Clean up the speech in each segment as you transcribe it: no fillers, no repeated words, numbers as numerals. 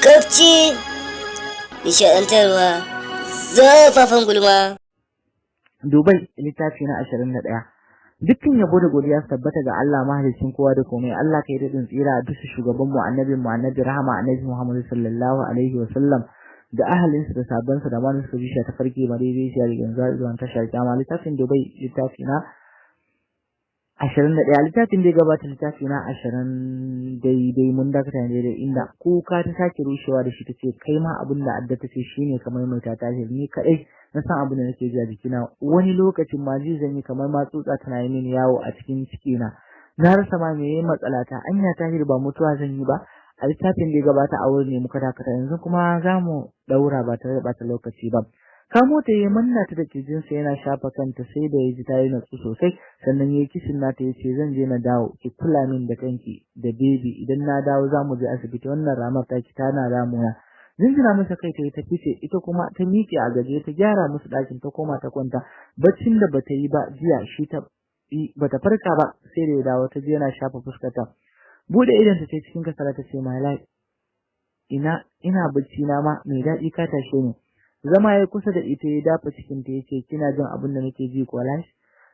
Kafci, nishaɗantarwa, zafafan gulma. Dubai, littafi na 21. Dukkan yabo da godiya su tabbata ga Allah, mahaliccin kowa da komai. Allah, kai daɗin tsira a bisa shugaban mu, annabin mu, annabi rahama, annabi Muhammad sallallahu alaihi wa sallam, da ahalinsa da sahabbansa da manin su bisha ta farke madaidaiciya da yanzu zuwa tashar kyama. Littafin Dubai, littafi na 21. Littafin da ya gabata, littafi na 20 daidai, mun dakata ne daidai inda kuka ta sake rushewa da shi. Tace, "Kai ma abin da Adda tace shine kamar mai ta tashi. Ni kadai na san abin da nake ji a jikina. Wani lokacin ma ji zan yi kamar ma tsutsa tana yi mini yawo a cikin cikina. Na rasa ma meye matsala ta. Anya Tahir, ba mutuwa zan yi ba?" A littafin da ya gabata a wurin ne muka dakata, yanzu kuma za mu daura ba tare da bata lokaci ba. Kamo ta ya manna ta da kirjinsa yana shafa kanta, sai da ya ji ta yi natsu sosai, sannan ya yi kissing nata, ya ce, "Zan je na dawo, ki kula min da kanki da baby. Idan na dawo za mu je asibiti, wannan ramar taki tana damuna." Jinjina masa kai ta yi ta fice. Ita kuma ta miƙe a gaje, ta gyara musu ɗakin, ta koma ta kwanta. Baccin da bata yi ba jiya shi ta bata farka ba sai da ya dawo. Ta je yana shafa fuskarta. Bude idon ta cikin kasala, ta ce, "My life, ina ina bacci na ma mai daɗi ka tashe ni." Zama ya kusa da ita, ya dafa cikin ta, yace, "Kina jin abin da nake ji ko, life?"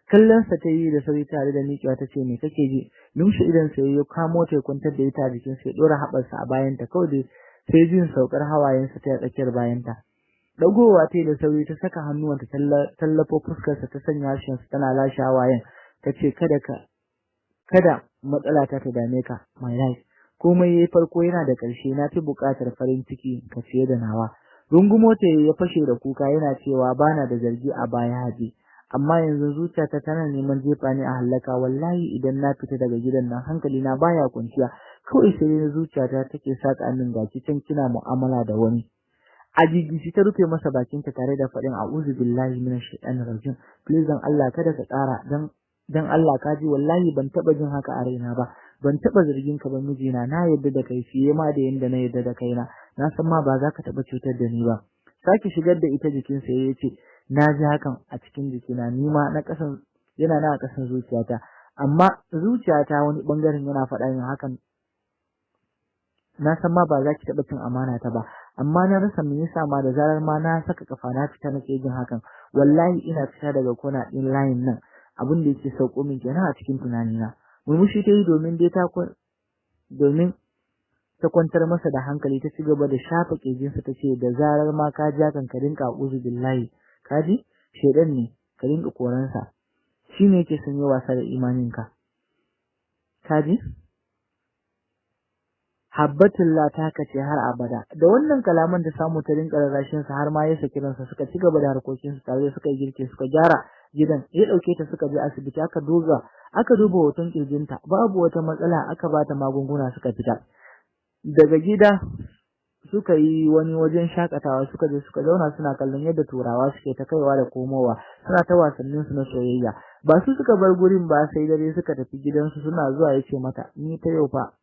Kallon sa ta yi da sauri tare da miƙewa, ta ce, "Me kake ji?" Lumshe idon sa ya kamo ta, ya kwantar da ita a jikin sa, ya dora haɓarsa a bayan ta. Kawai dai sai jin saukar hawayensa ta tsakiyar bayanta. Dagowa ta da sauri, ta saka hannuwanta tallafo fuskarsa, ta sanya harshensa tana lashe hawayen. Ta ce, "Kada ka kada matsala ta ta dame ka, my life. Komai yayi farko yana da ƙarshe. Na fi buƙatar farin ciki ka fiye da nawa." Rungumo ta ya fashe da kuka yana cewa, "Bana da zargi a baya, Haji, amma yanzu zuciyata tana neman jefa ni a hallaka. Wallahi idan na fita daga gidan nan hankali na baya kwanciya. Kawai sai dai zuciyata take saka min gashi can kina mu'amala da wani." A gigice ta rufe masa bakinta tare da faɗin, "A'udhu billahi minash shaitanir rajim. Please, dan Allah kada ka ƙara. Dan Allah ka ji, wallahi ban taba jin haka a raina ba. Ban taba zargin ka ba, mijina. Na yarda da kai fiye ma da yanda na yarda da kaina. Na san ma ba za ka taba cutar da ni ba." Sake shigar da ita jikinsa ya ce, "Na ji hakan a cikin jikina. Ni ma na kasan yana na kasan zuciyata, amma zuciyata wani bangaren yana faɗa min hakan. Na san ma ba za ki taɓa cin amana ta ba, amma na rasa me yasa ma da zarar ma na saka kafa na fita nake jin hakan. Wallahi ina fita daga kona din layin nan, abin da yake sauko min kenan a cikin tunanina." Murmushi ta yi domin dai ta domin ta kwantar masa da hankali. Ta ci gaba da shafa kirjinsa, ta ce, "Da zarar ma ka ji hakan, ka rinka a'uzu billahi. Ka ji? Shedan ne, ka rinka koransa. Shine yake son yi wasa da imaninka, ka ji? Habbatullah ta kace har abada." Da wannan kalaman da samu ta rinka rarrashin sa, har ma ya saki ransa. Suka ci gaba da harkokin su tare, suka yi girki, suka gyara gidan. Ya dauke ta suka je asibiti, aka duba hoton kirjinta, babu wata matsala. Aka bata magunguna, suka fita daga gida, suka yi wani wajen shakatawa, suka je suka zauna suna kallon yadda turawa suke ta kaiwa da komowa, suna ta wasannin su na soyayya. Ba su suka bar gurin ba sai dare suka tafi gidansu. Suna zuwa yace mata, "Ni ta yau fa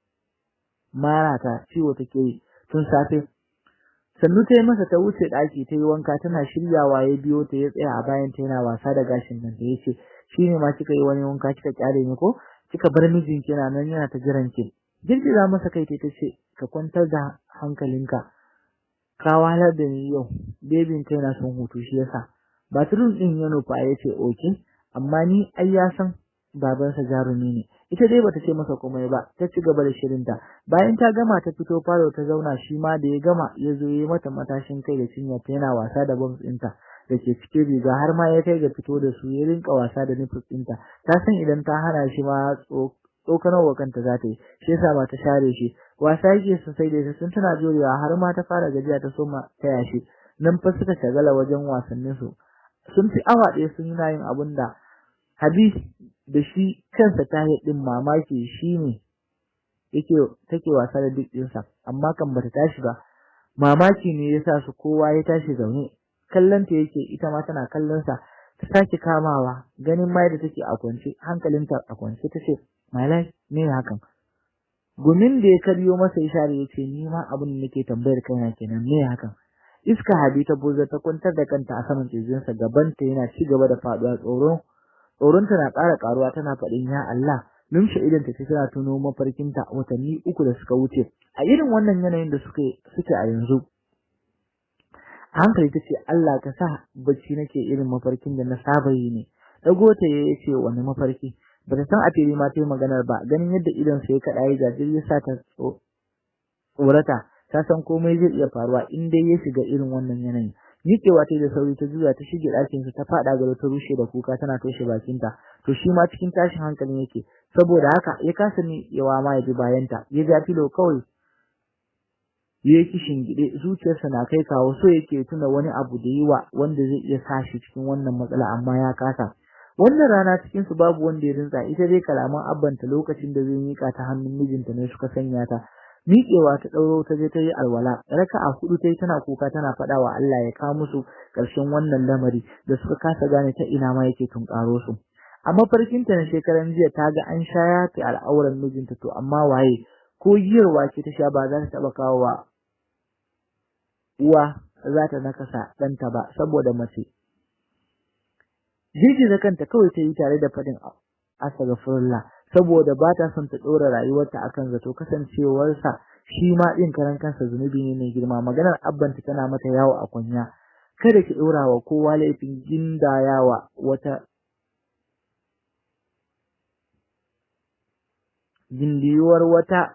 mara ta ciwo take yi tun safe." Sannu ta yi masa, ta wuce ɗaki ta yi wanka. Tana shiryawa ya biyo ta, ya tsaya a bayan ta yana wasa da gashin nan da yace, "Shine ma kika yi wani wanka kika kyale ni, ko kika bar mijinki yana nan yana ta jiran ki?" Girgiza masa kai ta ce, "Ka kwantar da hankalinka, ka wahalar da ni yau. Babyn kai na son hutu, shi yasa." Bathroom din ya nufa, ya ce, "Okay." Amma ni ai ya san babansa jarumi ne. Ita dai bata ce masa komai ba, ta ci gaba da shirinta. Bayan ta gama, ta fito falo ta zauna. Shi ma da ya gama, ya zo ya mata matashin kai da cinya ta, yana wasa da bums ɗinta da ke cikin riga, har ma ya kai ga fito da su, ya rinka wasa da nipples ɗinta. Ta san idan ta hana shi ma tsokanarwa kanta za ta yi, shi yasa ba ta share shi. Wasa yake sosai da ita, sun tana jurewa har ma ta fara gajiya, ta soma taya shi. Nan fa suka shagala wajen wasannin su. Sun fi awa 1 sun yi yin abun da Habib da shi kansa Tahir din mamaki shine yake take wasa da duk ɗinsa, amma kan bata tashi ba. Mamaki ne yasa su kowa ya tashi zaune. Kallon ta yake, ita ma tana kallon sa. Ta sake kamawa, ganin mai da take a kwance, hankalinta a kwance, tace, "My life, me hakan?" Gumin da ya karyo masa ya share, yace, "Ni ma abin da nake tambayar kaina kenan, me hakan?" Iska Habi ta buza, ta kwantar da kanta a saman kirjinsa, gabanta yana ci gaba da faduwa. Tsoro, tsoronta na ƙara ƙaruwa, tana faɗin, "Ya Allah." Lumshe idan ta ce tana tuno mafarkinta watanni 3 da suka wuce a irin wannan yanayin da suke a yanzu. A hankali ta ce Allah ka sa bacci nake irin mafarkin da na saba yi ne. Dago ta ya ce wani mafarki? Bata san a fili ma ta yi maganar ba, ganin yadda idon sa ya kaɗa ya jajir ya sa ta tsorata. Ta san komai zai iya faruwa in dai ya shiga irin wannan yanayin. Miƙewa ta da sauri ta juya ta shige ɗakin sa, ta faɗa gado ta rushe da kuka tana toshe bakinta. To shi ma cikin tashin hankalin yake, saboda haka ya kasa miƙewa ma ya bi bayanta. Ya ja filo kawai ya yi kishin gide, zuciyarsa na kai kawo, so yake tuna wani abu da yi wa wanda zai iya sa shi cikin wannan matsala, amma ya kasa. Wannan rana cikin su babu wanda ya rinsa, ita dai kalaman abbanta lokacin da zai miƙa ta hannun mijinta ne suka sanya ta. Miƙewa ta ɗauro ta je ta yi alwala, raka'a 4 ta yi tana kuka tana faɗa wa Allah ya kawo musu ƙarshen wannan lamari da suka kasa gane ta ina ma yake tunƙaro su. A mafarkinta na shekaran jiya ta ga an sha yafe al'auran mijinta, to amma waye ko giyar wake ta sha ba za ta taɓa kawo wa uwa za ta nakasa ɗanta ba saboda mace. Girgiza kanta kawai ta yi tare da faɗin astaghfirullah, saboda ba ta son ta ɗora rayuwarta akan zato, kasancewarsa shi ma ɗin karan kansa zunubi ne mai girma. Maganar abbanta tana mata yawo a kunya, kada ki ɗora wa kowa laifin gindayawa wata gindiyuwar wata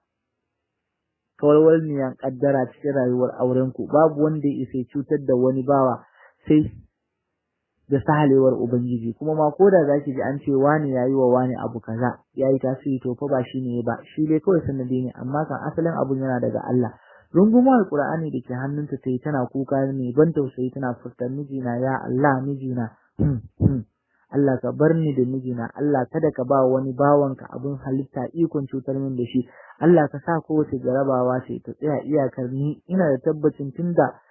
kawalwalniyan kaddara cikin rayuwar aurenku. Babu wanda ya isa cutar da wani bawa sai da sahalewar Ubangiji. Kuma ma ko da zaki ji an ce wani yayi wa wani abu kaza yayi tasiri, to fa ba shine ba, shi dai kawai sanadi ne, amma kan asalin abun yana daga Allah. Rungumar Alqur'ani da ke hannunta tayi tana kuka ne ban tausayi, tana furta mijina ya Allah, mijina, Allah ka bar ni da mijina, Allah kada ka ba wani bawanka abun halitta ikon cutar min da shi, Allah ka sa kowace jarabawa ce ta tsaya iyakar ni. Ina da tabbacin tunda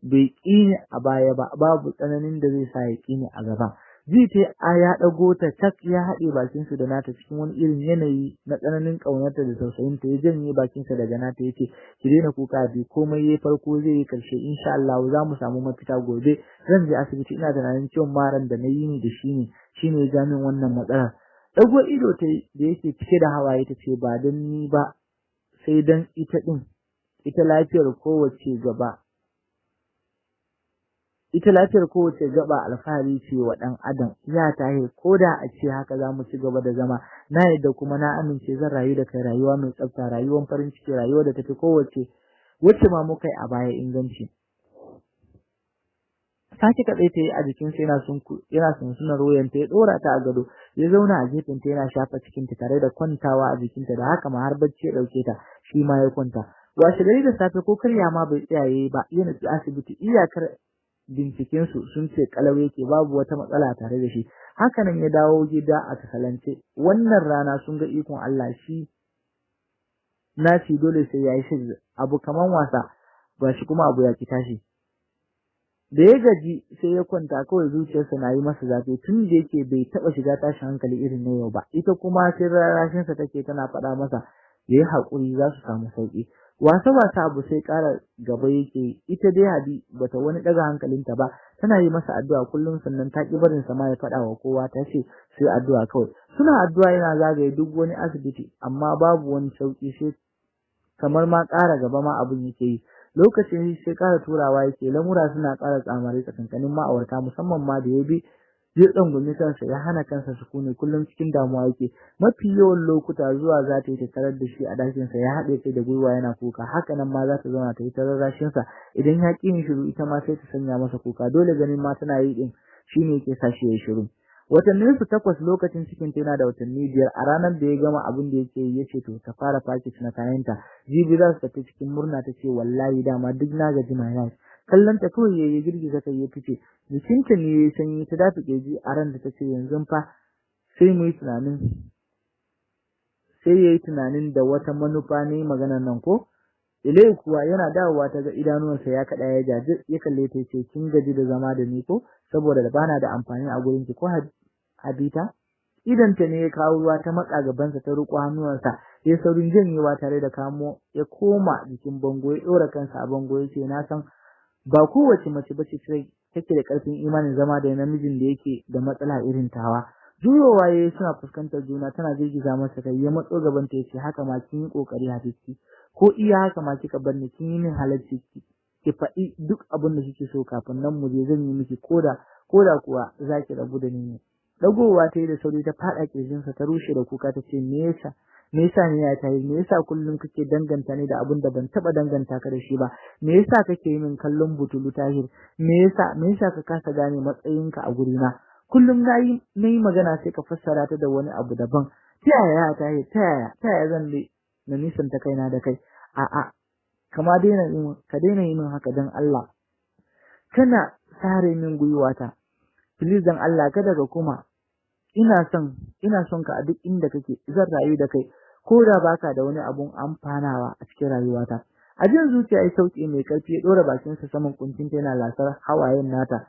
bai ƙi ni a baya ba, babu tsananin da zai sa ya ƙi ni a gaba. Ji ta a ya ɗago ta tak ya haɗe bakinsu da nata cikin wani irin yanayi na tsananin ƙaunarta da tausayinta. Ya janye bakinsa daga nata ya ce ki daina kuka bi, komai yayi farko zai yi ƙarshe, insha Allah za mu samu mafita. Gobe zan je asibiti, ina tunanin ciwon maran da na yi ni da shi ne shine ya ja min wannan matsalar. Ɗago ido ta da yake cike da hawaye ta ce ba don ni ba sai don ita ɗin, ita lafiyar kowace gaba ita lafiyar kowace gaba alfahari ce wa ɗan adam. Ya tahe ko da a ce haka za mu ci gaba da zama, na yadda kuma na amince zan rayu da kai rayuwa mai tsafta, rayuwar farin ciki, rayuwa da tafi kowace wacce ma muka yi a baya inganci. Sake kaɗai ta yi a jikinsa yana sunsunar wuyanta, ya ɗora ta a gado, ya zauna a gefenta yana shafa cikinta tare da kwantawa a jikinta, da haka ma har bacci ya ɗauke ta, shi ma ya kwanta. Washe gari da safe ko karya ma bai tsaya yayi ba, ya nufi asibiti. Iyakar bincikensu sun ce kalau yake, babu wata matsala tare da shi. Hakanan ya dawo gida a kasalance. Wannan rana sun ga ikon Allah, shi naci dole sai yayi shi abu kaman wasa, ba shi kuma abu ya ki tashi. Da ya gaji sai ya kwanta kawai, zuciyarsa na yi masa zafi tun da yake bai taɓa shiga tashin hankali irin na yau ba. Ita kuma sai rarrashinsa take tana faɗa masa yayi haƙuri za su samu sauƙi. Wasa wasa abu sai ƙara gaba yake. Ita dai Habi bata wani ɗaga hankalinta ba, tana yi masa addu'a kullum, sannan ta ƙi barin sa ma ya faɗa wa kowa, ta ce sai addu'a kawai. Suna addu'a yana zagaye duk wani asibiti, amma babu wani sauƙi, sai kamar ma ƙara gaba ma abun yake yi. Lokacin sai ƙara turawa yake, lamura suna ƙara tsamari tsakankanin ma'aurata, musamman ma da ya bi ya tsangwami kansa ya hana kansa sukuni, kullum cikin damuwa yake. Mafi yawan lokuta zuwa za ta yi ta tarar da shi a ɗakinsa ya haɗe kai da gwiwa yana kuka. Haka nan ma za ta zauna ta yi ta rarrashinsa, idan ya ƙi yin shiru ita ma sai ta sanya masa kuka. Dole ganin ma tana yi ɗin shine yake sa shi ya shiru. Watannin su 8 lokacin cikin ta yana da watanni 5. A ranar da ya gama abin da yake yi yace to ta fara package na kayanta, jibi za su tafi. Cikin murna ta ce wallahi dama duk na gaji my life. Kallon ta kawai yayi girgiza kai ya fice. Jikinta ne yayi sanyi, ta dafi keji a ran da tace yanzu fa sai mu yi tunanin, sai yayi tunanin da wata manufa ne maganar nan ko. Ilai kuwa yana dawowa ta ga idanuwansa ya kada ya jaji, ya kalle ta yace kin gaji da zama da ni ko, saboda da bana da amfani a gurin ki ko Habita. Idan ta ne ya kawo ruwa ta matsa gabansa ta riƙo hannuwansa, ya saurin janyewa tare da kamo ya koma jikin bango ya ɗora kansa a bango yace na san ba kowace mace bace take da ƙarfin imanin zama da namijin da yake da matsala irin tawa. Juyowa yayi suna fuskantar juna, tana girgiza masa kai, ya matso gaban ta yace, "Haka ma kin yi kokari, Habibti. Ko iya haka ma kika bar ni, kin yi min halarci. Ki faɗi duk abin da kike so kafin nan mu je, zan yi miki koda kuwa zaki rabu da ni ne." Dagowa ta yi da sauri ta faɗa kirjinsa, ta rushe da kuka, ta ce, "Me yasa? Me yasa ne ya tayi? Me yasa kullum kake danganta ni da abin da ban taba danganta ka da shi ba? Me yasa kake yi min kallon butulu, Tahir? Me yasa? Me yasa ka kasa gane matsayinka a gurina? Kullum nayi magana sai ka fassara ta da wani abu daban. Ta yaya, Tahir? Ta yaya? Ta yaya zan bi na nisanta kaina da kai? A'a, kama daina yi, ka daina yi min haka, dan Allah. Kana sare min gwiwata. Please, dan Allah, kada ka kuma. Ina son ka a duk inda kake. Zan rayu da kai ko da baka da wani abun amfanawa a cikin rayuwata." A jin zuciya ya sauke mai karfi, ya dora bakinsa saman kuncinta yana lasar hawayen nata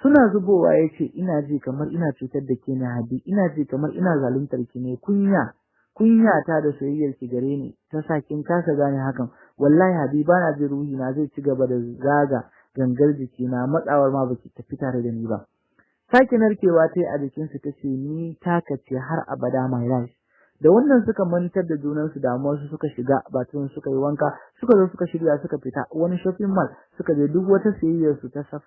suna zubowa, ya ce, "Ina ji kamar ina cutar da ke ne, Hadi. Ina ji kamar ina zaluntar ki ne. Kunya ta da soyayyar ki gare ni ta sa kin kasa gane hakan. Wallahi Hadi, bana jin ruhi na zai ci gaba da zaga gangar jiki na matsawar ma baki tafi tare da ni ba." Sake narkewa ta yi a jikinsu, ta ce, "Ni taka ce har abada, my life." Da wannan suka mantar da junansu damuwarsu, suka shiga batun, suka yi wanka, suka zo suka shirya, suka fita wani shopping mall suka je duk wata siyayyar su ta saf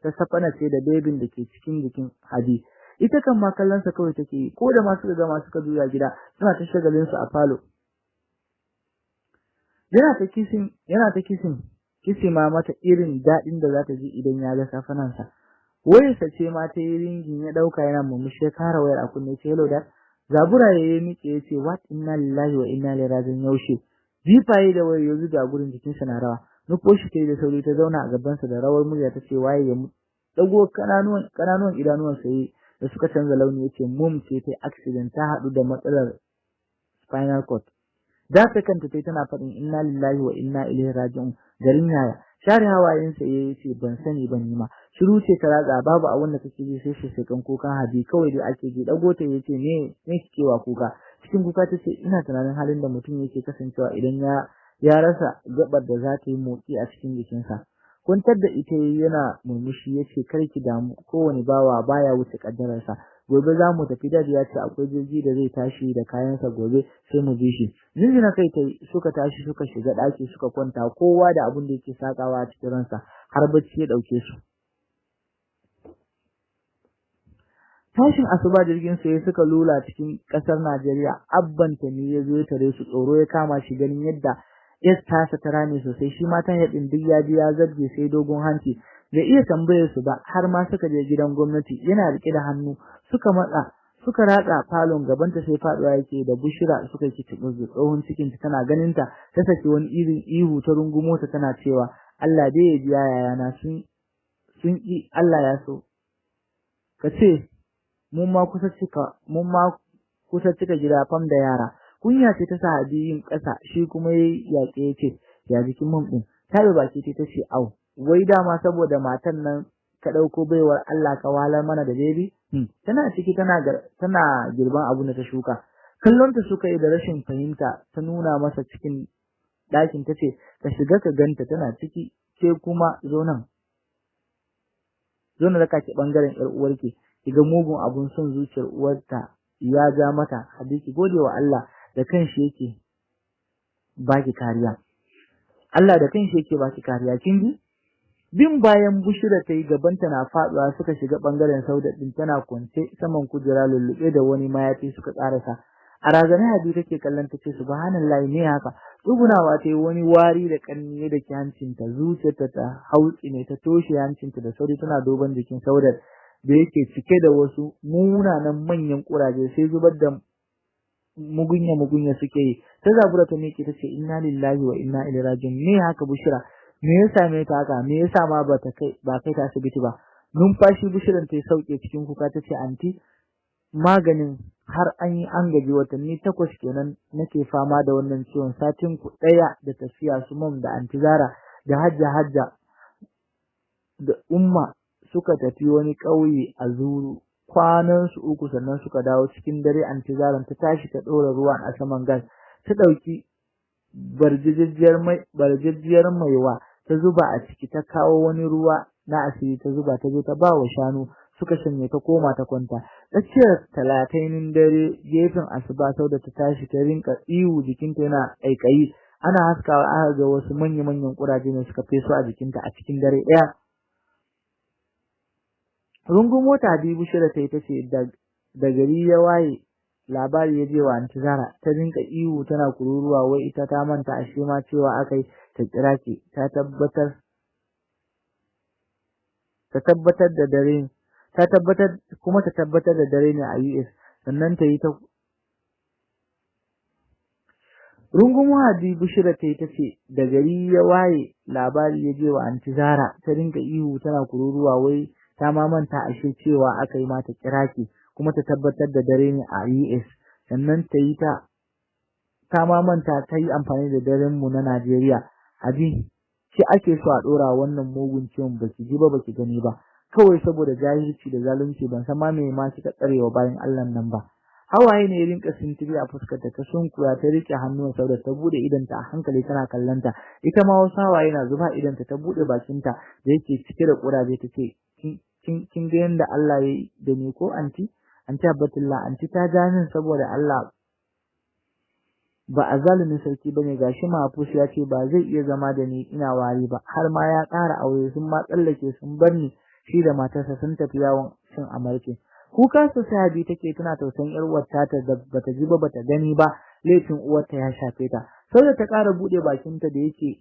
ta safana ce da bebin da ke cikin jikin Hadi. Ita kan ma kallon sa kawai take yi. Ko da ma suka gama suka juya gida, suna ta shagalin su a falo. Yana ta kissing kissing ma mata irin daɗin da za ta ji idan ya ga safanansa. Wayarsa ce ma ta yi ringing, ya ɗauka yana murmushi, ya kara wayar a kunne, ce, "Hello, Dad." Zabura ya yi miƙe ya ce, "What? Inna lillahi wa inna ilaihi raji'un. Yaushe?" Jifaye da wayar ya zuga gurin, jikinsa na rawa. Nufo shi ta yi da sauri, ta zauna a gabansa, da rawar murya ta ce, "Waye ya?" Dago kananuwan kananuwan idanuwan sa da suka canza launi, yace, "Mum ce ta accident, ta haɗu da matsalar spinal cord." Dafa kanta tai tana faɗin, "Inna lillahi wa inna ilaihi raji'un. Garin yaya?" Share hawayensa ya ce, "Ban sani ba ni ma." Shiru ce ta ratsa, babu abin da kake ji sai shi kukan Habi kawai da ake ji. Dago ta yace, "Me me kike wa kuka?" Cikin kuka tace, "Ina tunanin halin da mutum yake kasancewa idan ya rasa gabar da za ta yi motsi a cikin jikinsa." Kwantar da ita yana murmushi, yace, "Kar ki damu, kowane bawa baya wuce kaddararsa. Gobe za mu tafi. Dad ya ce akwai jirgi da zai tashi da kayansa gobe, sai mu bi shi." Jinjina kai tai, suka tashi suka shiga daki suka kwanta, kowa da abin da yake sakawa a cikin ransa, har bacci ya dauke su. Tashin asuba jirgin sai suka lula cikin kasar Najeriya. Abban ta ne ya zo ya tare su. Tsoro ya kama shi ganin yadda yas tasa ta rame sosai, shi ma ta yadin duk ya ji ya zabge sai dogon hanci. Bai iya tambayar su ba har ma suka je gidan gwamnati, yana rike da hannu suka matsa suka ratsa falon. Gabanta sai faduwa yake da Bushira suka yi kitibin tsohon cikin ta. Tana ganin ta, ta saki wani irin ihu, ta rungumo ta tana cewa, "Allah dai ya biya yayana, sun ki Allah ya so kace mun ma kusa cika gida fam da yara." Kunya ce ta sa Hadi yin ƙasa, shi kuma yayi yaƙe, yace, "Ya jikin mum din?" Tabe baki ta ce, "Au, wai dama saboda matan nan ka dauko baiwar Allah ka walar mana da baby. Tana ciki tana girban abu da ta shuka." Kallon ta suka yi da rashin fahimta. Ta nuna masa cikin ɗakin, tace, "Ka shiga ka ganta, tana ciki. Ke kuma zo nan, zo na raka ki bangaren yar uwarki, ki ga mugun abun son zuciyar uwarta ya ja mata. Hadiki, gode wa Allah da kanshi yake baki kariya. Allah da kanshi yake baki kariya, kin ji?" Bin bayan Bushira ta yi, gabanta na faduwa, suka shiga bangaren Sauda din. Tana kwance saman kujera lullube da wani mayafi. Suka karasa a razane. Hadi take kallon ta ce, "Subhanallahi, me haka?" Tsugunawa ta yi, wani wari da kanni da ke hancinta, zuciyarta ta hautsi ne, ta toshe hancinta da sauri tana duban jikin Saudat da yake cike da wasu munanan manyan kuraje, sai zubar da mugunya mugunya suke yi. Ta zabura ta miƙe ta ce, "Inna lillahi wa inna ilaihi raji'un. Me haka, Bushira? Me ya same ta haka? Me yasa ma ba ta kai ba kai ta asibiti ba?" Numfashi Bushiran ta sauke cikin kuka, ta ce, "Anti, maganin har an yi an gaji. Watanni 8 kenan nake fama da wannan ciwon. Satin ku daya da tafiya su mom da Anti Zara da Hajja Hajja da Umma suka tafi wani ƙauye a Zuru. Kwanan su 3 sannan suka dawo. Cikin dare Anti Zara ta tashi ta ɗora ruwa a saman gas, ta ɗauki barjijjiyar maiwa ta zuba a ciki, ta kawo wani ruwa na asiri ta zuba, ta zo ta ba wa shanu. Suka shanye ta koma ta kwanta. Tsakiyar 30 dare gefen asuba Sauda ta tashi ta rinka ihu, jikinta yana kaikayi. Ana haskawa aka ga wasu manya-manyan kuraje ne suka feso a jikinta a cikin dare daya. Rungun mota Habibu Shira ta yi tace da gari ya waye labari ya je wa Anti Zara, ta rinka ihu tana kururuwa wai ita ta manta ashe ma cewa akai ta kira ki, ta tabbatar da dare, ta tabbatar kuma ta tabbatar da dare ne a US, sannan ta yi ta rungumo Habibu Shira ta yi tace da gari ya waye labari ya je wa Anti Zara, ta rinka ihu tana kururuwa wai ta ma manta ashe cewa akai ma ta kira ki, kuma ta tabbatar da dare ne a US, sannan ta yi ta ma manta ta yi amfani da daren mu na Najeriya. Abi shi ake so a dora wannan mugun ciwon, baki ji ba baki gani ba, kawai saboda jahilci da zalunci. Ban san ma me ma kika tsarewa bayan Allah nan ba. Hawaye ne ya rinka sintiri a fuskar ta, ta sunkuya ta rike hannun Sauda, ta bude idanta a hankali tana kallanta. Ita ma wasu hawaye na zuba idanta, ta bude bakinta da yake cike da kuraje ta ce kin ga yanda Allah ya yi da ni ko anti? Anti Abdullah, anti ta ja min saboda Allah ba a zalumin sarki bane, gashi Mahfuz ya ce ba zai iya zama da ni ina wari ba, har ma ya ƙara aure, sun ma tsallake sun bar ni, shi da matarsa sun tafi yawon cin amarke. Kuka sosai Habi take, tana tausayin yar uwarta ta da bata ji ba bata gani ba, laifin uwarta ya shafe ta. Sauda ta ƙara bude bakinta da yake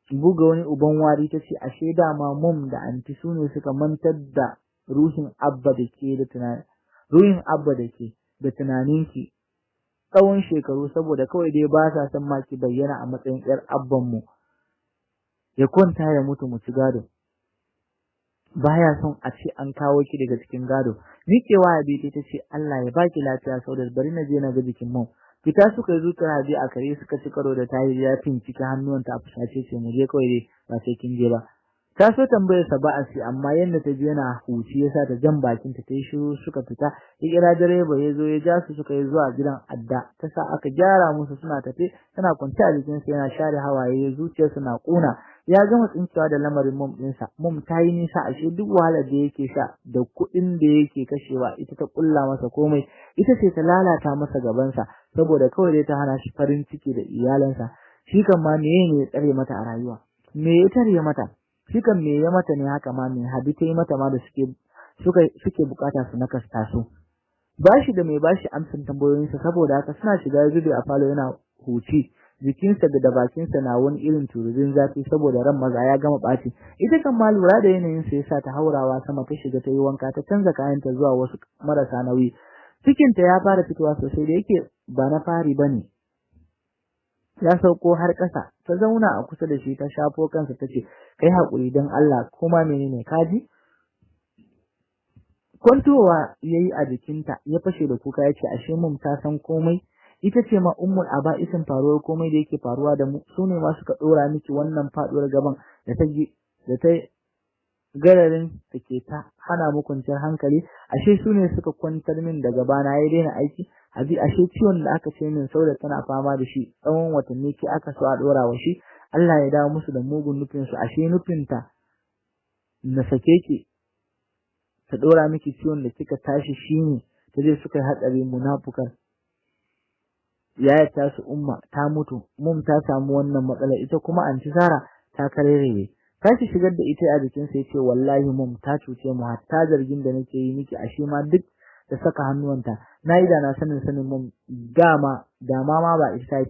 buga wani uban wari, tace ashe dama mum da anti sune suka mantar da ruhin abba da ke da tunani, ruhin abba da ke da tunaninki tsawon shekaru, saboda kawai dai ba sa son ma ki bayyana a matsayin yar abban mu, ya kwanta ya mutu mu ci gado, baya son a ce an kawo ki daga cikin gado. Miƙewa Habi ta ce Allah ya baki lafiya Sauda, bari na je na ga jikin mu. Fita suka yi zuciyar Habi a kare, suka ci karo da Tahir ya finciki hannuwanta a fusace, ce mu je kawai dai ba sai kin je ba. Ta so tambayar sa ba'asi, amma yanda ta ji yana huci yasa ta jan bakin ta tayi shiru. Suka fita, ya kira direba ya zo ya ja su, suka yi zuwa gidan Adda, ta sa aka gyara musu. Suna tafe tana kwance a jikin sa yana share hawaye, zuciyarsa na kuna. Ya gama tsincewa da lamarin mum ɗinsa. Mum ta yi nisa, ashe duk wahalar da yake sha da kuɗin da yake kashewa ita ta kulla masa komai, ita ce ta lalata masa gabansa, saboda kawai dai ta hana shi farin ciki da iyalansa. Shi kan ma meye ne ya tsare mata a rayuwa? Me ya tare mata? Shi kan me ya mata ne haka ma, me Habi ta yi mata ma da suke bukata su nakasta su? Bashi da mai bashi amsan tambayoyinsa, saboda haka suna shiga zube a falo yana huci, jikinsa da bakinsa na wani irin tururin zafi saboda ran maza ya gama ɓaci. Ita kan ma lura da yanayin sa yasa ta haurawa sama, ta shiga ta yi wanka, ta canza kayanta zuwa wasu marasa nauyi. Cikinta ya fara fitowa sosai, da yake ba na fari bane, ya sauko har ƙasa. Ta zauna a kusa da shi, ta shafo kansa, ta ce kai haƙuri don Allah, kuma menene kaji? Kwantowa yayi a jikinta, ya fashe da kuka, yace ashe mum ta san komai, ita ce ma ummul aba'isin faruwar komai da yake faruwa da mu, sune ma suka dora miki wannan faduwar gaban da ta gararin da ke ta hana mu kwanciyar hankali, ashe sune suka kwantar min da gabana ya daina aiki. Habi ashe ciwon da aka ce min Sauda tana fama da shi tsawon watanni ki aka so a dora wa shi, Allah ya dawo musu da mugun nufin su, ashe nufinta na sake ki ta dora miki ciwon da kika tashi shine ta je suka yi hatsari. Munafukar yaya ta su umma ta mutu, mum ta samu wannan matsala, ita kuma anti Sara ta karereye. Tashi shigar da ita a jikin sa, yace wallahi mum ta cuce mu, hatta zargin da nake yi miki ashe ma duk da saka hannuwanta. Nayi da na sanin mum dama dama ma ba ita.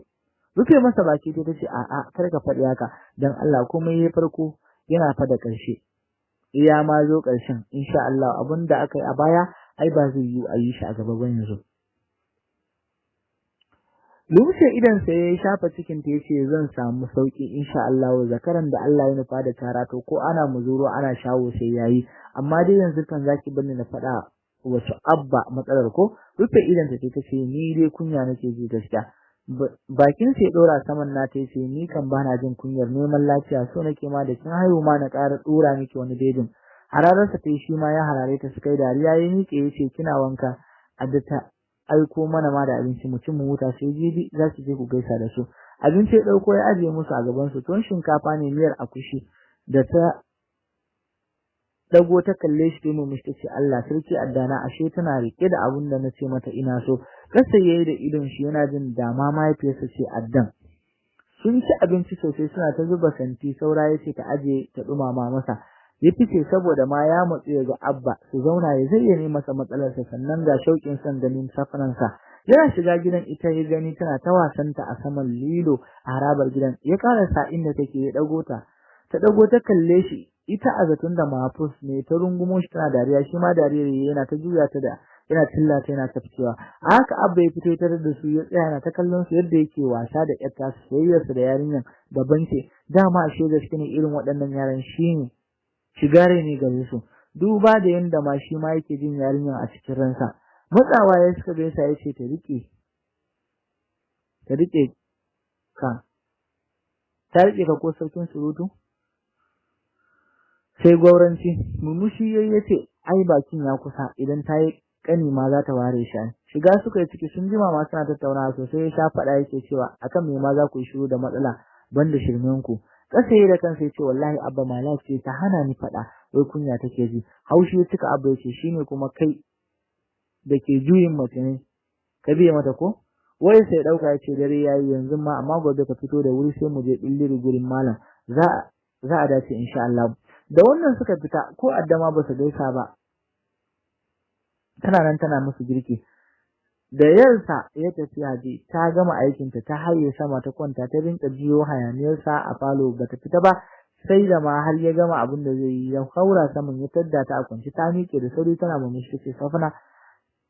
Rufe masa baki ta tace a'a kar ka faɗi haka dan Allah, komai yayi farko yana fa da ƙarshe, iya ma zo ƙarshen insha Allah, abinda aka yi a baya ai ba zai yi a yi shi a gaba ba yanzu. Lumshe idan sai ya shafa cikin ta yace zan samu sauki insha Allah, zakaran da Allah ya nufa da tara to ko ana muzuro ana shawo sai yayi, amma dai yanzu kan zaki bani na faɗa wasu abba matsalar ko. Rufe idan ta tace ni dai kunya nake ji gaskiya. Bakin sai dora saman nata yace ni kan bana jin kunyar neman lafiya, so nake ma da kin haihu ma na ƙara dora miki wani bebin. Hararsa ta shi ma ya harare ta, suka yi dariya, ya miƙe yace kina wanka addata aiko mana ma da abinci mu ci mu huta, sai jibi za ki je ku gaisa da su. Abinci ya dauko ya ajiye musu a gaban su, tuwon shinkafa ne miyar akushi da ta Dago ta kalle shi mu mishi tace Allah sarki addana, ashe tana rike da abun da nace mata ina so. Kasa yayi da idon shi yana jin dama mahaifiyarsa ce addan. Sun ci abinci sosai suna ta zuba santi, saura yace ta aje ta dumama masa. Ya fice saboda ma ya mutsu ga Abba su zauna ya zayyane masa matsalarsa, sannan ga shauƙin son ganin safanansa. Yana shiga gidan ita ya gani tana ta wasanta a saman lilo a harabar gidan. Ya karasa inda take ya dago ta. Ta dago ta kalle shi, ita a zaton da Mahfuz ne, ta rungumo shi tana dariya, shi ma dariyar yana ta juya ta da yana tillata yana tafkewa. A haka Abba ya fito tare da su, ya tsaya yana ta kallon su yadda yake wasa da ƴar tasu, soyayyarsa da yarinyar daban ce. Dama ashe gaske ne irin waɗannan yaran shine shigare ne gare su, duba da yanda ma shi ma yake jin yarinyar a cikin ransa. Matsawa ya suka gaisa ya ce ta rike ka, ta rike ka ko sarkin surutu sai gwauranci. Murmushi yayi yace ai bakin ya kusa, idan ta yi kani ma za ta ware shi. Shiga suka yi ciki, sun jima ma suna tattaunawa sosai. Ya sha faɗa yake cewa akan me ma za ku yi shiru da matsala banda shirmen ku. Kasa yayi da kansa yace wallahi Abba Malak ce ta hana ni faɗa, wai kunya take ji. Haushi ya cika Abba yace shine kuma kai da ke juyin mace ne ka biye mata ko? Wai sai dauka yace dare yayi yanzu ma, amma gobe ka fito da wuri sai mu je billiri gurin malam, za a dace insha Allah. Da wannan suka fita, ko addama ba su gaisa ba, tana nan tana musu girki. Da yarsa ya tafi haji, ta gama aikinta ta haye sama ta kwanta ta rinka jiyo hayaniyarsa a falo, bata fita ba sai da ma har ya gama abin da zai yi. Ya haura saman ya tadda ta a kwance, ta miƙe da sauri tana murmushi tace Safna.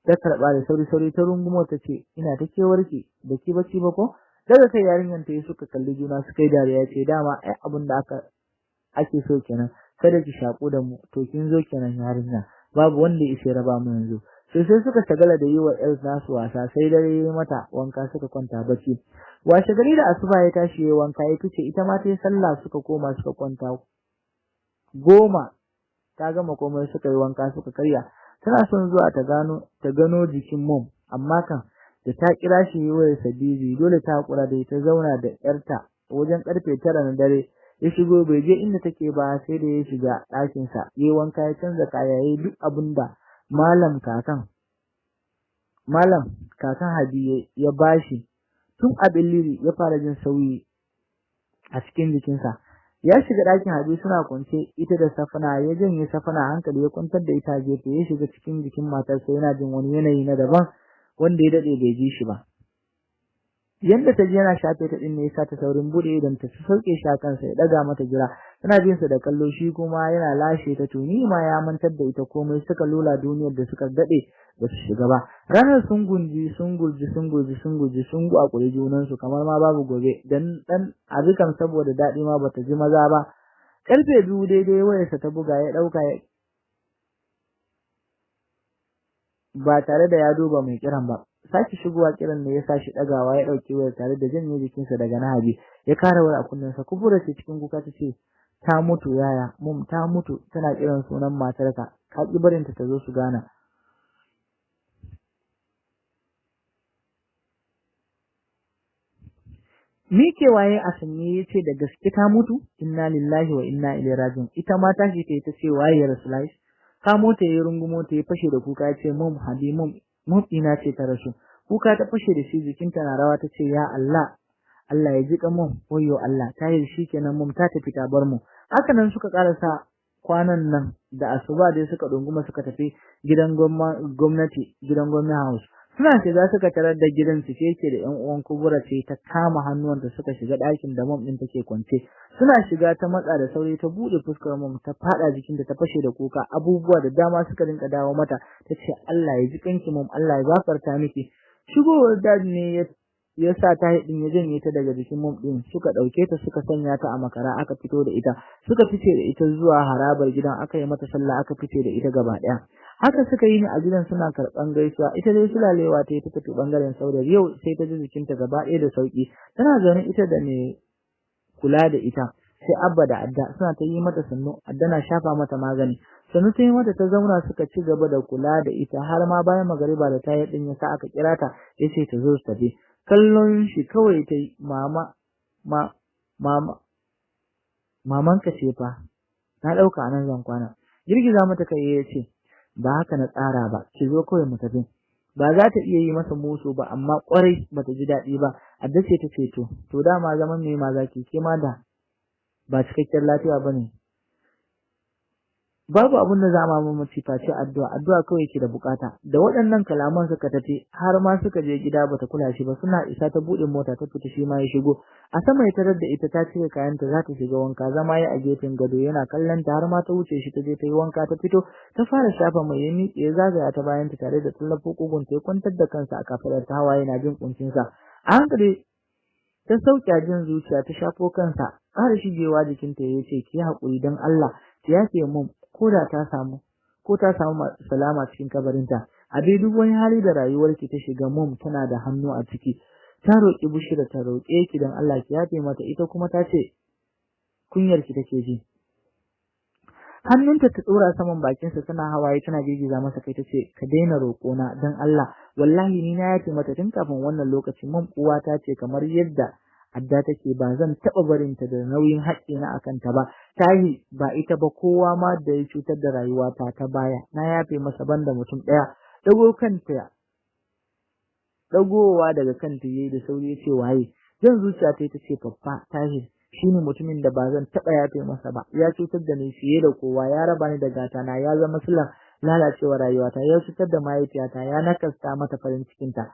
Ta karɓa da sauri sauri ta rungumo ta ce ina ta kewarki, da ki bacci ba ko? Daga kai yarinyar ta yi suka kalli juna suka yi dariya, ce dama ai abin da ake so kenan, kada ki shaku da mu, to kin zo kenan yarinya, babu wanda ya isa raba mu yanzu. Sai suka shagala da yi wa ƴar nasu wasa, sai dare yayi mata wanka suka kwanta bacci. Washe gari da asuba ya tashi yayi wanka ya fice, ita ma ta yi sallah suka koma suka kwanta. 10 ta gama komai suka yi wanka suka karya. Tana son zuwa ta gano jikin mom, amma kan da ta kira shi wayar sabiji dole ta hakura da ita zauna da ƴarta. Wajen karfe 9 na dare ya shigo, bai je inda take ba sai da ya shiga ɗakin sa yayi wanka ya canza kaya yayi duk abinda malam kakan Hadi ya bashi. Tun a billiri ya fara jin sauyi a cikin jikinsa. Ya shiga ɗakin Habi suna kwance ita da Safna, ya janye Safna hankali ya kwantar da ita gefe, ya shiga cikin jikin matarsa yana jin wani yanayi na daban wanda ya dade bai ji shi ba. Yanda ta ji yana shafe ta din ne yasa ta saurin bude idan ta sauke shi a kansa ya daga mata jira. Tana bin sa da kallo, shi kuma yana lashe ta, tuni ma ya mantar da ita komai, suka lula duniyar da suka dade ba su shiga ba. Ranar sun gunji sun gurji sun gurji sun gurji sun gwakure junan su kamar ma babu gobe, dan dan abikan saboda dadi ma bata ji maza ba. Karfe 2 daidai wayarsa ta buga, ya dauka ba tare da ya duba mai kiran ba. Sake shigowa kiran ne ya sa shi dagawa, ya dauki wayar tare da janye jikinsa daga Nahabi, ya kara wayar a kunnensa. Kubura ce cikin kuka tace ta mutu yaya, mum ta mutu, tana kiran sunan matarka, ka ki barinta ta zo su gana. Mike waye a sanye yace da gaske ta mutu, inna lillahi wa inna ilaihi raji'un. Ita ma tashi ta ce waye ya rasu kamo ta ya rungumo ta ya fashe da kuka yace mum Habi mum ina ce ta rasu. Kuka ta fashe da shi, jikinta na rawa tace ya Allah, Allah ya jika mum, wayyo Allah, ta yi shikenan mum ta tafi ta bar mu. Haka nan suka karasa kwanan nan da asuba dai suka dunguma suka tafi gidan gwamnati, gidan gwamnati house. Suna shiga suka tarar da gidan cike yake da ƴan uwan Kubura ce ta kama hannuwanta suka shiga ɗakin da mom ɗin take kwance. Suna shiga ta matsa da sauri ta buɗe fuskar mom ta faɗa jikinta ta fashe da kuka. Abubuwa da dama suka rinka dawo mata, tace Allah ya ji kanki mom, Allah ya gafarta miki. Shigowar dad ne ya sa ta din ya janye ta daga jikin mom ɗin, suka ɗauke ta suka sanya ta a makara aka fito da ita, suka fice da ita zuwa harabar gidan, aka yi mata sallah aka fice da ita gaba ɗaya. Haka suka yi ni a gidan suna karɓan gaisuwa. Ita dai sulalewa ta yi ta tafi ɓangaren Saudar, yau sai ta ji jikinta gaba ɗaya da sauƙi. Tana zaune ita da mai kula da ita, sai Abba da Adda suna ta yi mata sannu, Adda na shafa mata magani. Sannu ta yi mata ta zauna suka ci gaba da kula da ita har ma bayan magariba da tayi ɗin ya sa aka kira ta ya ce ta zo su tafi. Kallon shi kawai ta yi, mama ma mama mamanka ce fa, na ɗauka anan zan kwana. Girgiza mata kai ya ce, ba haka na tsara ba, ki zo kawai mu tafi. Ba za ta iya yi masa musu ba, amma kwarai bata ji daɗi ba. Adda ce ta ce to dama zaman me ma zaki, ke ma da ba cikakken lafiya bane. Babu abin da za mu mamaci face addu'a, addu'a kawai yake da bukata. Da waɗannan kalaman suka tafi har ma suka je gida bata kula shi ba. Suna isa ta buɗe mota ta fita, shi ma ya shigo. A sama ya tarar da ita ta cire kayanta za ta shiga wanka. Zama ya a gefen gado yana kallon ta har ma ta wuce shi ta je ta yi wanka, ta fito ta fara shafa mai, ya miƙe ya zagaya ta bayan ta tare da tallafo kugun ta, ya kwantar da kansa a kafadar ta, hawaye na jin kuncin sa. A hankali ta sauke jin zuciya ta shafo kansa, ƙara shigewa jikinta ya ce, ki haƙuri don Allah, ki yafe mun, ko da ta samu ko ta samu salama cikin kabarinta. A dai duk wani hali da rayuwarki ta shiga, mum tana da hannu a ciki. Ta roƙi Bushira ta roƙe ki don Allah ki yafe mata, ita kuma ta ce kunyar ki take ji. Hannunta ta tsora saman bakinsa tana hawaye tana girgiza masa kai, tace, ka daina roƙona don Allah, wallahi ni na yafe mata tun kafin wannan lokaci. Mum uwa ta ce kamar yadda adda take, ba zan taɓa barinta da nauyin haƙƙina a kanta ba. Tahi ba ita ba, kowa ma da ya cutar da rayuwata ta baya na yafe masa banda mutum ɗaya. Dagowa daga kanta yayi da sauri yace, waye? Jan zuciya ta tace, Papa Tahir shine mutumin da ba zan taɓa yafe masa ba. Ya cutar da ni fiye da kowa, ya raba ni da gatana, ya zama silar lalacewar rayuwata, ya cutar da mahaifiyata, ya nakasta mata farin cikinta.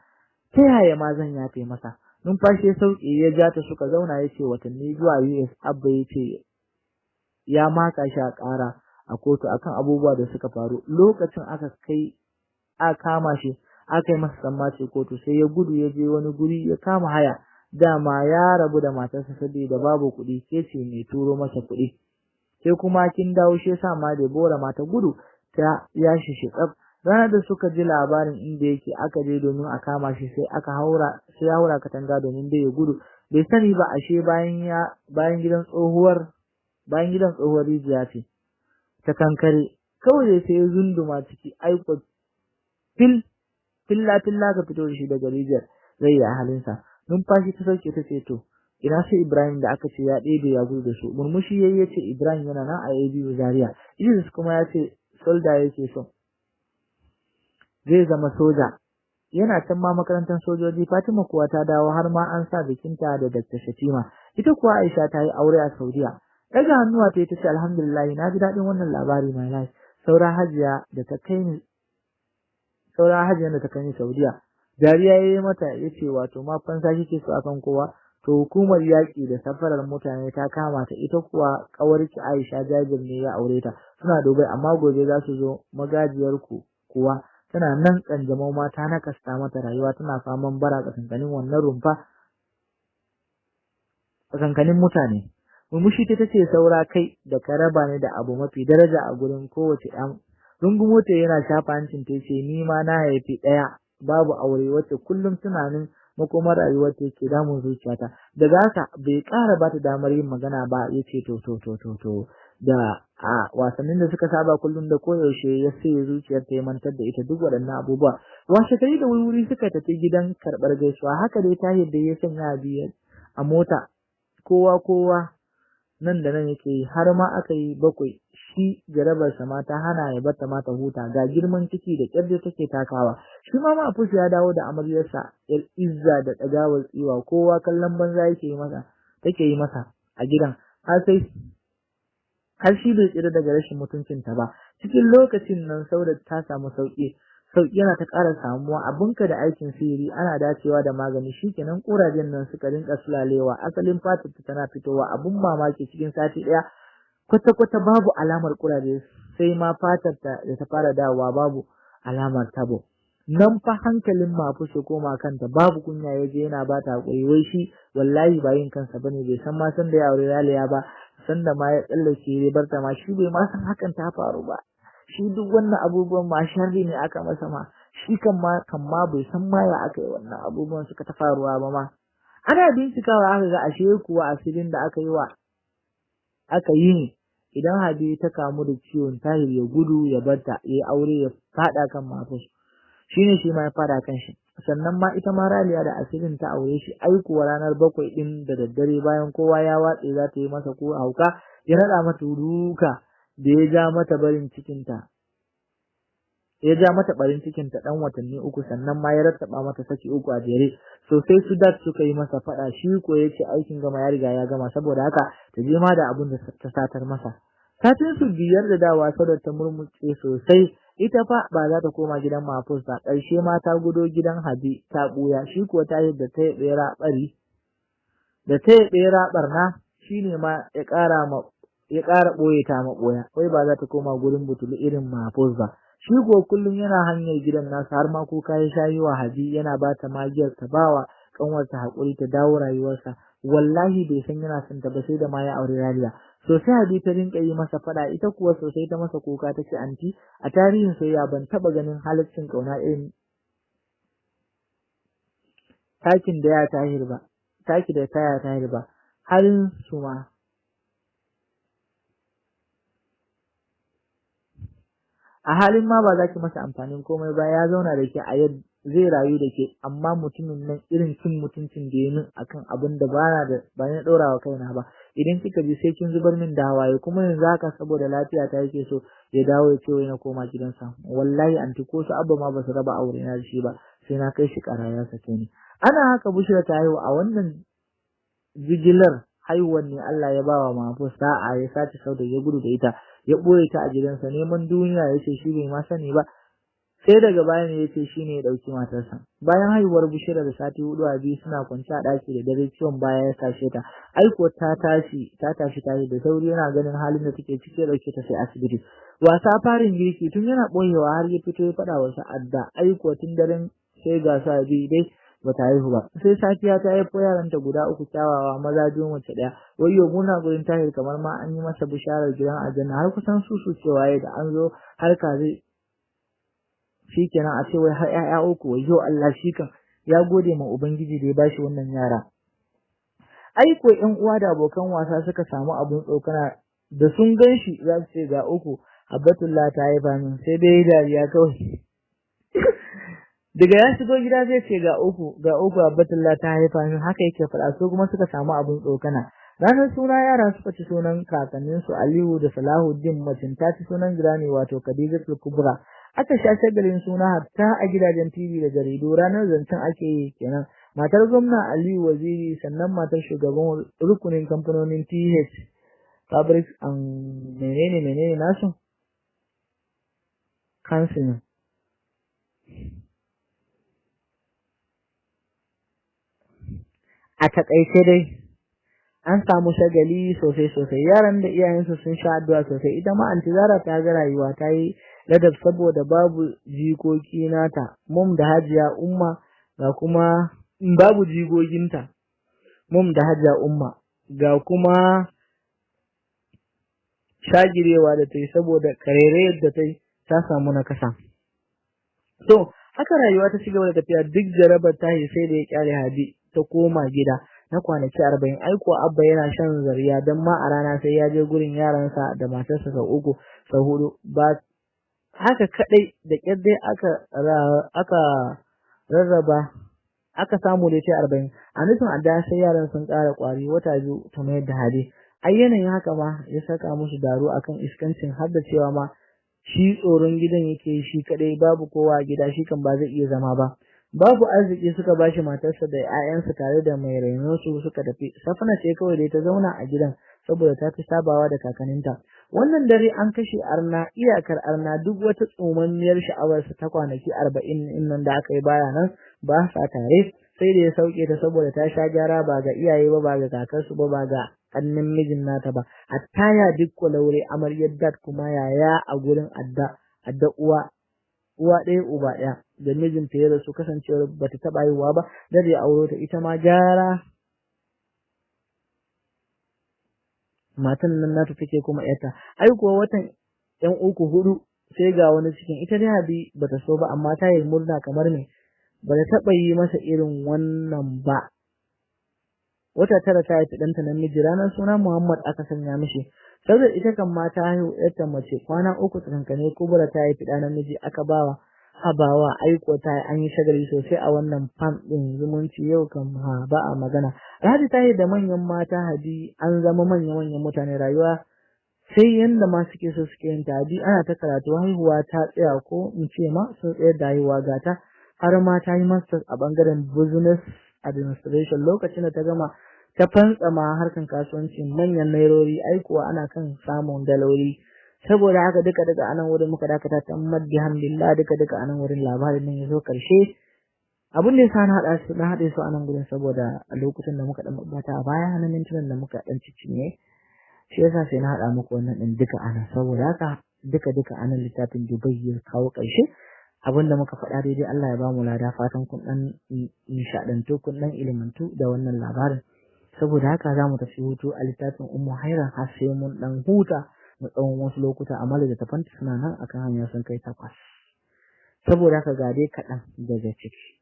Ta yaya ma zan yafe masa? Numfashi ya sauke ya ja ta suka zauna, ya ce, watanni zuwa US Abba ya ce ya maka shi a ƙara a kotu akan abubuwa da suka faru. Lokacin aka kai aka kama shi, aka yi masa sammace kotu, sai ya gudu ya je wani guri ya kama haya. Dama ya rabu da matarsa saboda babu kuɗi, ke ce mai turo masa kuɗi. Sai kuma kin dawo, shi yasa ma Deborah ma ta gudu ta yashi shi tsaf. Ranar da suka ji labarin inda yake aka je domin a kama shi, sai aka haura, sai ya haura katanga domin dai ya gudu. Bai sani ba ashe bayan gidan tsohuwar bayan gidan tsohuwar rijiya ce ta kankare. Kawai dai sai ya zunduma ciki, aiko fil filla filla ka fito da shi daga rijiyar, zai yi halinsa. Numfashi ta sauke ta ce, to ina sai Ibrahim da aka ce ya ɗebe ya gudu da su? Murmushi yayi ya ce, Ibrahim yana nan a ABU Zaria. Idris kuma ya ce solda yake so, zai zama soja, yana can ma makarantar sojoji. Fatima kuwa ta dawo har ma an sa bikinta da Dr. Shatima. Ita kuwa Aisha ta yi aure a Saudiya. Daga hannuwa ta ce, alhamdulillah, na ji daɗin wannan labari, my life. Saura Hajiya da ta kai ni Saudiya. Dariya yayi mata yace, wato ma fansa kike so akan kowa? To hukumar yaƙi da safarar mutane ta kama ta. Ita kuwa ƙawarki Aisha, Jabir ne ya aure ta, suna Dubai, amma gobe za su zo. Magajiyar ku kuwa tana nan, kanjamau ma ta nakasta mata rayuwa, tana faman bara tsakankanin wannan rumfa, tsakankanin mutane. Murmushi ta tace, saura kai da ka raba ni da abu mafi daraja a gurin kowace ɗan. Rungumo ta yana shafa hancin ta, yace, ni ma na haifi ɗaya babu aure, wacce kullum tunanin makomar rayuwar ta yake damun zuciyata. Daga haka bai ƙara bata damar yin magana ba, yace to to to to to da a wasannin da suka saba kullum da koyaushe, ya sai zuciyar ta ya mantar da ita duk waɗannan abubuwa. Washe gari da wuri suka tafi gidan karɓar gaisuwa. Haka dai Tahir da ya sanya biyu a mota, kowa kowa nan da nan yake yi, har ma aka yi 7. Shi jarabarsa ma ta hana ya barta ma ta huta, ga girman ciki da ƙyar take takawa. Shi ma Mafus ya dawo da amaryarsa yar izza da ɗagawar tsiwa, kowa kallon banza yake yi masa take yi masa a gidan, har sai har shi bai tsira daga rashin mutuncinta ba. Cikin lokacin nan Saudat ta samu sauki, sauki yana ta ƙara samuwa. Abinka da aikin sihiri ana dacewa da magani, shikenan ƙurajen nan suka rinka sulalewa, asalin fatar ta tana fitowa. Abun mamaki, cikin sati ɗaya kwata-kwata babu alamar ƙuraje, sai ma fatar ta da ta fara dawowa, babu alamar tabo. Nan fa hankalin Mafus ya koma kanta, babu kunya ya je yana ba ta hakuri, wai shi wallahi ba yin kansa bane, bai san ma san da ya aure Raliya ba, san da ma ya tsallake ya barta ma, shi bai ma san hakan ta faru ba. Shi duk wannan abubuwan ma sharri ne aka masa ma, shi kan ma bai san ma ya aka yi wannan abubuwan suka ta faruwa ba ma. Ana bincikawa aka ga ashe kuwa asirin da aka yi wa aka yi ne idan Habi ta kamu da ciwon, Tahir ya gudu ya barta, ya aure ya fada kan Mafus, shine shi ma ya fada kan shi. Sannan ma ita ma Raliya da asirin ta aure shi. Ai kuwa ranar 7 din da daddare, bayan kowa ya watse, za ta yi masa ko hauka, ya nada mata duka. da ya ja mata barin cikinta ya ja mata barin cikinta dan watanni 3, sannan ma ya rattaba mata saki 3 a jere. Sosai su dat suka yi masa fada, shi ko yace aikin gama ya riga ya gama, saboda haka ta je ma da abun da ta satar masa. Satin su 5 da dawa Saudat ta murmuce sosai, ita fa ba za ta koma gidan Mahfuz ba. Ƙarshe ma ta gudo gidan Habi ta buya, shi ko ta yadda ta bera bari da ta bera barna shine ma ya ƙara ma ya ƙara boye ta maboya, wai ba za ta koma gurin butulu irin Mahfuz ba. Shi ko kullum yana hanyar gidan nasu, har ma kuka ya shayi wa Habi yana ba ta magiyar ta bawa kanwarta hakuri ta dawo rayuwarsa. Wallahi bai san yana son ta ba sai da ma ya aure Raliya. Sosai Habi ta rinka yi masa fada, ita kuwa sosai ta masa kuka ta ce anti a tarihin soyayya ban taba ganin halaccin kauna irin takin da ya Tahir ba, taki da taya Tahir ba, halin su ma a halin ma ba za ki masa amfanin komai ba, ya zauna da ke a yadda zai rayu da ke, amma mutumin nan irin cin mutuncin da ya min akan abin da bana da ba na ɗora wa kaina ba, idan kika ji sai kin zubar min da hawaye. Kuma yanzu haka saboda lafiya ta yake so ya dawo ya ce wai na koma gidansa. Wallahi anti ko su abba ma ba su raba aure na da shi ba, sai na kai shi ƙara ya sake ni. Ana haka Bushra ta haihu. A wannan jigilar haihuwar ne Allah ya bawa Mahfuz sa'a ya sace Saudat ya gudu da ita, ya boye ta a gidansa. Neman duniya yace shi bai ma sani ba, sai daga baya ne yace shine ya dauki matarsa. Bayan haihuwar Bushra da sati 4 a biyu suna kwance a daki da dare, ciwon baya ya tashe ta. Aiko ta tashi tashi da sauri, yana ganin halin da take ciki ya dauke ta sai asibiti. Wasa farin girki tun yana boyewa har ya fito ya fada wa Sa'adda. Aiko tun daren sai ga sa biyu dai bata haihu ba. Sai safiya ta haifo yaranta guda 3 kyawawa, maza 2 mace 1. Wayyo muna gurin Tahir kamar ma an yi masa bisharar gidan aljanna, har kusan su cewa da an zo har ka zai shikenan a ce wai har ƴaƴa 3. Wayyo Allah, shi kan ya gode ma ubangiji da ya bashi wannan yara. Ai ko ƴan uwa da abokan wasa suka samu abun tsokana, da sun ganshi za su ce ga 3 Abbatullah ta haifa min, sai dai dariya kawai. Daga ya shigo gida zai ce ga uku Abbatullah ta haifa min, haka yake faɗa. Su kuma suka samu abun tsokana. Ranar suna yara suka ci sunan kakanninsu Aliyu da Salahuddin, macin ta ci sunan Girani wato Khadijatul Kubra. Aka sha shagalin suna hatta a gidajen TV da jaridu. Ranar zancen ake yi kenan. Matar gwamna Aliyu Waziri, sannan matar shugaban rukunin kamfanonin TH Fabrics and menene nasu Council. A takaice dai an samu shagali sosai sosai, yaran da iyayensu sun sha addu'a sosai. Ita ma anti Zara ta ga rayuwa ta yi ladab saboda babu jikoki nata, mum da Hajiya Umma ga kuma babu jigoginta, mum da Hajiya Umma ga kuma shagirewa da ta yi saboda karerayar da ta yi ta samu nakasa. To haka rayuwa ta cigaba da tafiya, duk jarabar ta yi sai da ya kyale Hadi ta koma gida na kwanaki 40. Aiko abba yana shan zariya, don ma a rana sai ya je gurin yaransa da matarsa sau 3 sau 4. Ba haka kadai da kyar dai aka rarraba aka samu da ce 40. A nufin adda sai yaran sun ƙara ƙwari wata 2 ta mayar da Hadi. Ai yanayin haka ma ya saka musu daro akan iskancin, har da cewa ma shi tsoron gidan yake shi kadai, babu kowa a gida, shi kan ba zai iya zama ba. Babu arziki suka bashi matarsa da 'ya'yansa tare da mai rainon su suka tafi. Safna ce kawai dai ta zauna a gidan saboda ta fi sabawa da kakanninta. Wannan dare an kashe arna iyakar arna, duk wata tsomammiyar sha'awarsa ta kwanaki 40 din nan da aka yi baya nan ba sa tare, sai da ya sauke ta saboda ta sha gyara ba ga iyaye ba, ba ga kakarsu ba, ba ga kannin mijin nata ba. Hatta ya duk laure amaryar dad kuma yaya a gurin adda uwa uwa ɗaya uba ɗaya da mijinta ya rasu, kasancewar bata taɓa haihuwa ba, da ya auro ta ita ma gyara matan nan nata take kuma yarta. Ai kuwa watan 'yan 3 4 sai ga wani cikin. Ita dai Habi bata so ba, amma ta yi murna kamar me bata taɓa yi masa irin wannan ba. Wata 9 ta haifi ɗanta namiji, ranar suna Muhammad aka sanya mishi. Saboda ita kan ma ta haihu yarta mace, kwana 3 tsakankane Kubra ta haifi ɗa namiji aka bawa habawa. Aiko ta an yi shagali sosai a wannan fam ɗin zumunci yau kam ha ba a magana. Alhaji ta yi da manyan mata Hadi an zama manya manyan mutane, rayuwa Sai yanda ma suke so suke yin tabi, ana ta karatu, haihuwa ta tsaya, ko in ce ma sun tsayar da haihuwa. Gata har ma ta yi masters a bangaren business administration. Lokacin da ta gama, ta fantsama harkan kasuwanci, manyan nairori, aikuwa ana kan samun daloli. Saboda haka duka duka anan wurin muka dakata. Ta alhamdulillah, duka duka anan wurin labarin nan ya zo karshe. Abin da yasa na haɗa su, na haɗe su anan gurin, saboda a lokutan da muka dan bata a baya na mintunan da muka dan cicinye, shi yasa sai na haɗa muku wannan ɗin duka anan. Saboda haka duka duka anan littafin Dubai ya kawo ƙarshe. Abin da muka faɗa daidai, Allah ya bamu lada. Fatan kun ɗan nishaɗantu, kun ɗan ilimantu da wannan labarin. Saboda haka za mu tafi hutu a littafin Ummu Hairan har sai mun ɗan huta na tsawon wasu lokuta, amma littattafan suna nan akan hanya, sun kai 8. Saboda haka ga dai kaɗan daga ciki.